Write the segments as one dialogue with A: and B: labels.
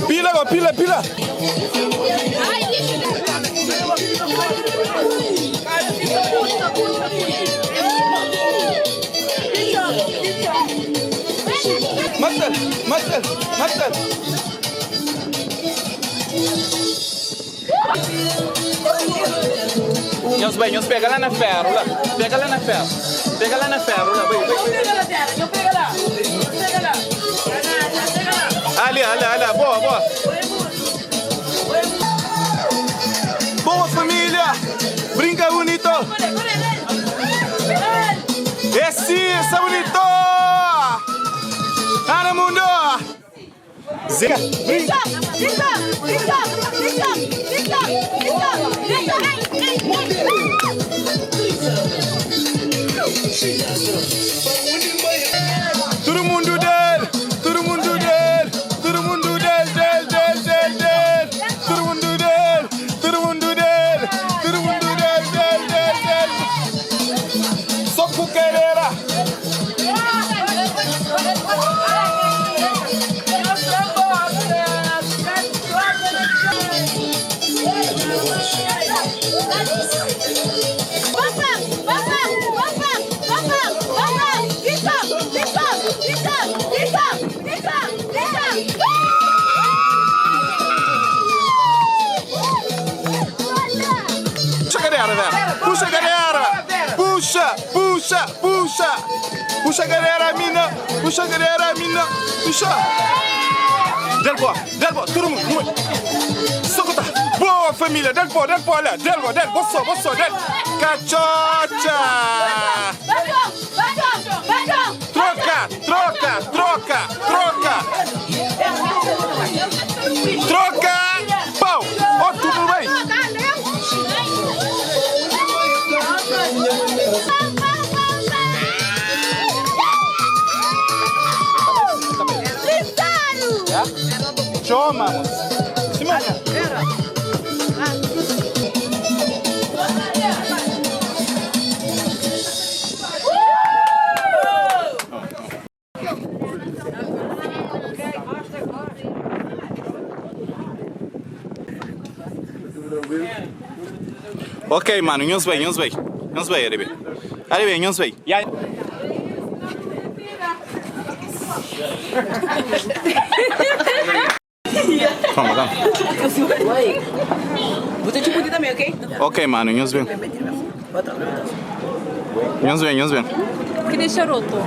A: Pila go, pila, pila. Mata-l, mata-l, mata-l. Nhos bai, nhos pega la na feru la. Pega la na feru. Pega la na feru la. Bai, bai, bai. Ali, ali, ali. Boa, boa. Boa família. Brinca bonito. Esse, esse é bonito. Ana mundo. Zé, brinca. Tudu mundu del, tudu mundu del, tudu mundu del, del, del, del, del. Tudu mundu del, tudu mundu del, tudu mundu del, del, del, del. Só ku kadera. Puxa a galera, Vera. Puxa a galera. Puxa, puxa, puxa. Puxa a galera, mina. Puxa a galera, mina. Puxa. Del pó, del pó, todo mundo. Socota. Boa, família. Del pó, del pó, olha. Del, del. Boçó, boçó, del. Cachocha. Troca, troca, troca, troca. Troca. Pau. Ó, tudo bem. Txoma, Sima. Ok mano, nhos bai, nhos bai, nhos bai, aribe, aribe, nhos bai. Toma, dam. Ok mano, nhos ben. Nhos ben, nhos ben.
B: Que nem charuto.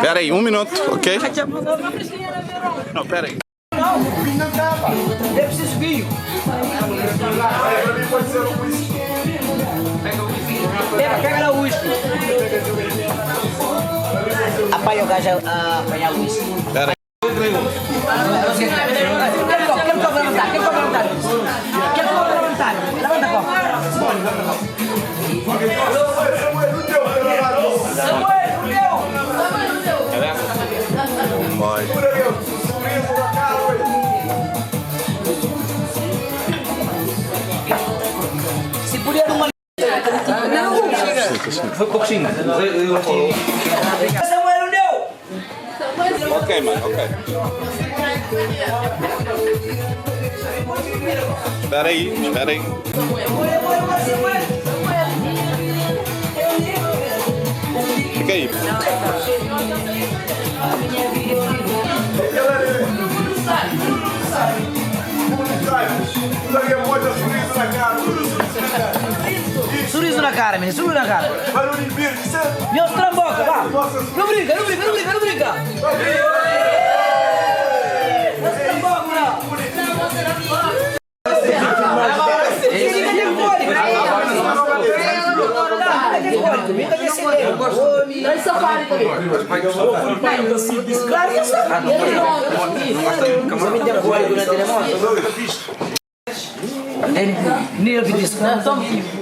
A: Pera aí, um minuto, ok? Não, pera aí.
C: Pega lá o uísque. Apanha o gajo a apanhar o uísque.
A: Pera aí.
C: Quero copo levantar, quero copo levantar. Quero copo levantar. Levanta copo. Simone, levanta copo.
A: Vai.
C: Se puder uma. Samuel, não deu!
A: Ok, mano, ok. Espera aí, espera aí. Fica aí.
C: Sorriso na cara, menino, sorriso na cara. Meus tramboca, vá. Não brinca, não brinca, não brinca, não brinca. Meus tramboca, não.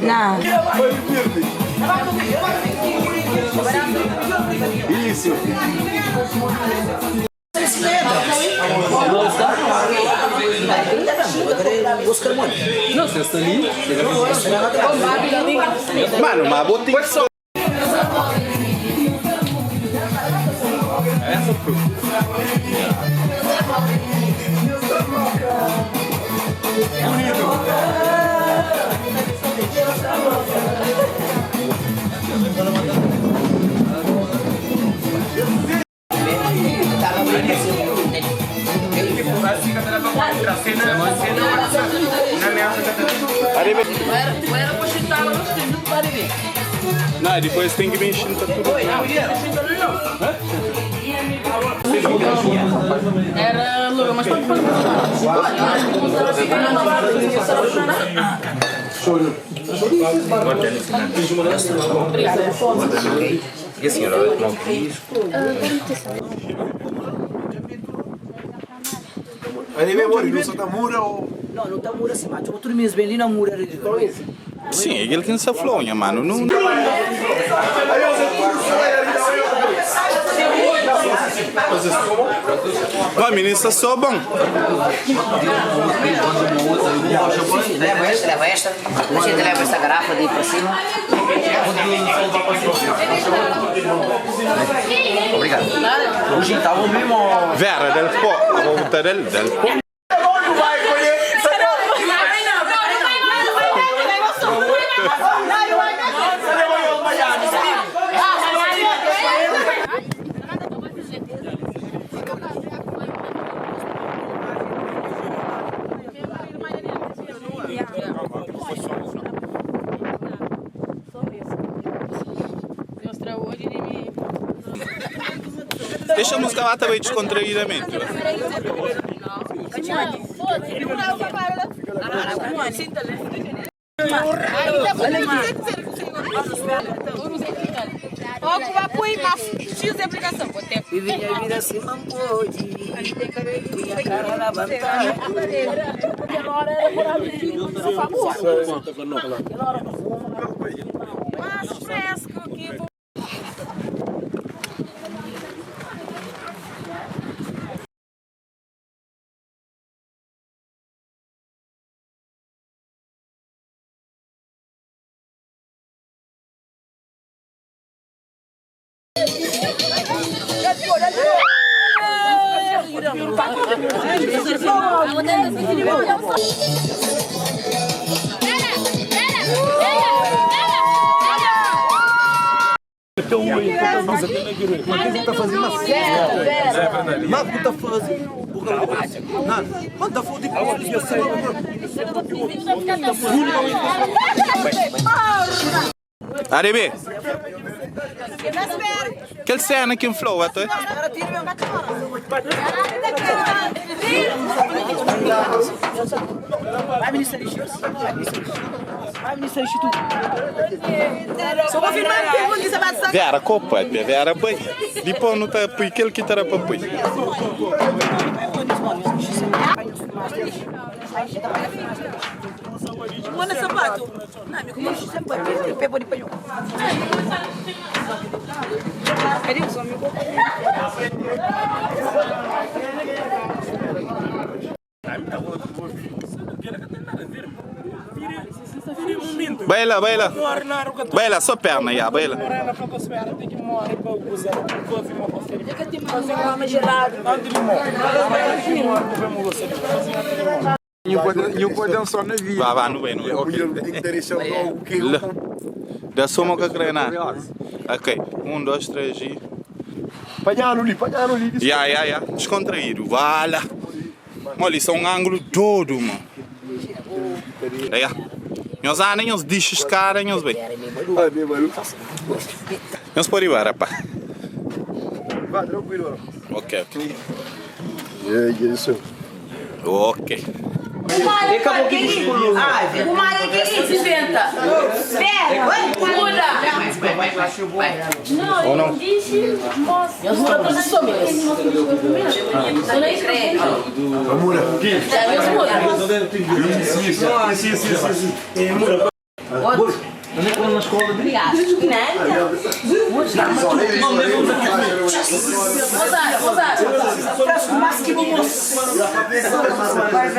B: Não.
A: Isso. Mano, ma bo ten ki. Não, depois tem que vir xinta tudo.
B: Era loura, mas pode
D: E a senhora não quis?
C: Não, não tá mura assim, mas outro mês bem ali na mura.
A: Sim, é aquele que não se falou, mano. Não. Vai, menino, está só bom.
C: Leva esta, leva esta. A gente leva esta garrafa de ir para cima.
D: Obrigado. Hoje estava mesmo.
A: Vera, del pó. Vou botar del, del pó. Deixa a música lá também descontraídamente.
C: Vivi a vida assim, não pôde. Minha cara levantada.
B: Mais fresco que
A: Arebe. Aquele cena que inflou, até.
C: Vai, ministra lixo. Vai, ministra lixo, tu.
B: Só vou filmar porque você vai sacar.
A: Vera, copa, Vera, bem. Depois não tá pui, aquele que tá para pui.
B: Manda sapato. Não, amigo,
C: Lixo sempre, pepo de panho.
B: Cadê o seu amigo?
A: Baila, baila. Baila, só perna, já, baila. Vá, vá, não vem, não vem. Ok. Da soma que creio Ok, um, dois, três e.
E: Panhalo ali, panhalo ali.
A: Ya, ya, ya. Descontraído. Vala. Olha, isso é um ângulo todo, mano. Aí, ó. Nós andam, nós deixamos cara, nós bem.
E: Ah, bem, mano.
A: Nós pode ir, rapaz.
E: Vá, tranquilo.
A: Ok, ok.
E: É, isso.
A: Ok.
B: O mar é que se inventa. Muda.
A: Ou não?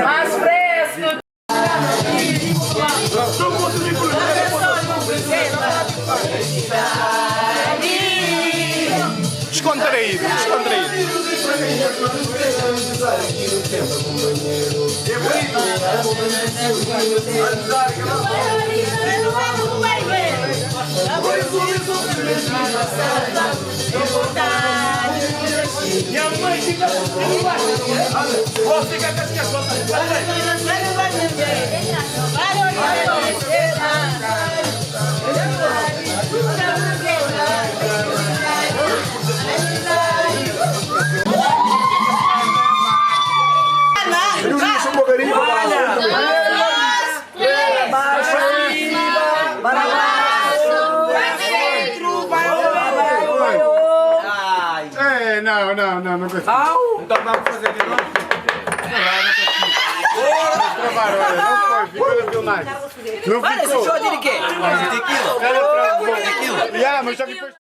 B: Mais fresco.
A: Descontraído, descontraído.
E: É, não, não, não, não consigo.
C: Au!
A: Então vamos fazer de novo.
E: Travar, olha, não foi, ficou na filmagem. Não
C: Olha, esse
E: ficou.
C: show de quê?
E: Era para. Yeah, mas só que depois.